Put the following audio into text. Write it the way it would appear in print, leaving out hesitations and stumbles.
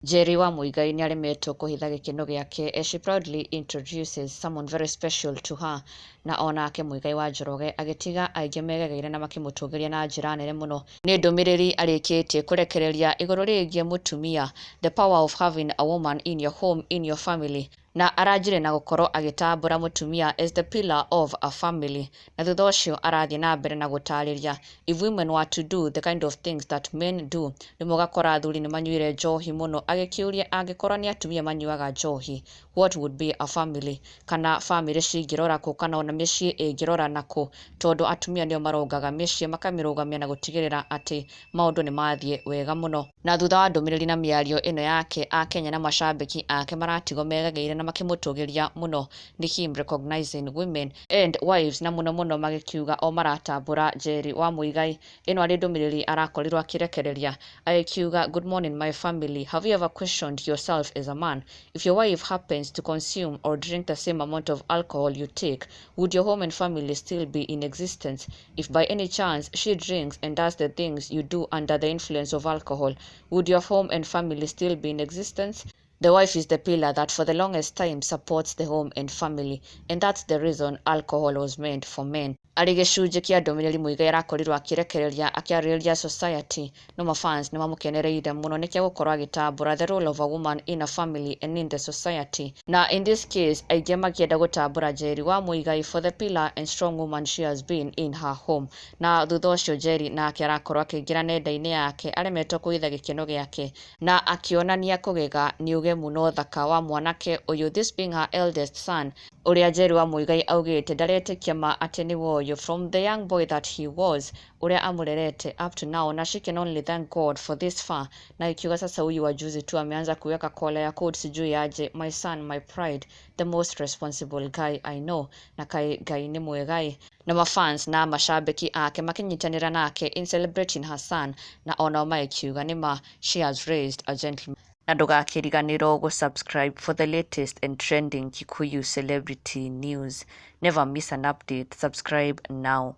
Njeri wa Muigai nĩaremetwo kũhitha gĩkeno gĩake as she proudly introduces someone very special to her. Na onake Muigai wa Njoroge agĩtiga aingĩ megegeire na makĩmũtũgĩria na njĩra nene mũno nĩ ndũmĩrĩri arĩkĩtie kũrekereria igũrũ rĩgiĩ mũtumia, the power of having a woman in your home, in your family. Na aranjire na gũkorwo agĩtambũra mũtumia as the pillar of a family. Na thutha ũcio arathiĩ na mbere na gũtarĩria, if women were to do the kind of things that men do, rĩmwe ũgakora athuri nĩ manyuire njohi mũno. Agĩkĩũria, angĩkorwo nĩ atumia manyuaga njohi, what would be a family? Kana family cingĩrora kũ, kana ona mĩciĩ ĩngĩrora nakũ? Tondũ atumia nĩo marongaga mĩciĩ, makamĩrũgamia na gũtigĩrĩra atĩ maũndũ nĩ mathiĩ wega mũno. Na thutha wa ndũmĩrĩri na mĩario ĩno yake, akenya na macambĩki ake maratigwo megegeire na makĩmũtũgĩria mũno nĩ him recognizing women and wives, na mũno mũno magĩkiuga o maratambũra Njeri wa Muigai. Ĩno arĩ ndũmĩrĩri arakorirwo akĩrekereria agĩkiuga, "Good morning, my family. Have you ever questioned yourself as a man? If your wife happens to consume or drink the same amount of alcohol you take, would your home and family still be in existence? If by any chance she drinks and does the things you do under the influence of alcohol, would your home and family still be in existence? The wife is the pillar that for the longest time supports the home and family, and that's the reason alcohol was meant for men." Arĩ gĩcunjĩ kĩa ndũmĩrĩri Muigai arakorirwo akĩrekereria akĩarĩrĩria society, no mafans nĩ mamũkenereire mũno nĩkĩo gũkorwo agĩtambũra the role of a woman in a family and in the society. Na in this case, aingĩ makĩenda gũtambũra Njeri wa Muigai for the pillar and strong woman she has been in her home. Na thutha ũcio Njeri nake arakorwo akĩingĩra nenda-inĩ yake aremetwo kũhitha gĩkeno gĩake na akĩonania kũgega nĩ ũgemu na ũthaka wa mwanake ũyũ, this being her eldest son, ũrĩa Njeri wa Muigai augĩte ndaretĩkia ma atĩ nĩwe ũyũ, from the young boy that he was, ũrĩa amũrerete up to now, na she can only thank God for this far. Na ikiuga, "Sasa huyu wa juzi tu ameanza kuweka kola ya coat, sijui aje. My son, my pride, the most responsible guy I know." Na kai Ngai nĩ mwegai. Na mafans na mashabiki ake makĩnyitanĩra nake in celebrating her son, na onao magĩkiuga nĩma she has raised a gentleman. Na ndũgakĩriganĩrwo gũ-subscribe for the latest and trending Kikuyu celebrity news. Never miss an update. Subscribe now.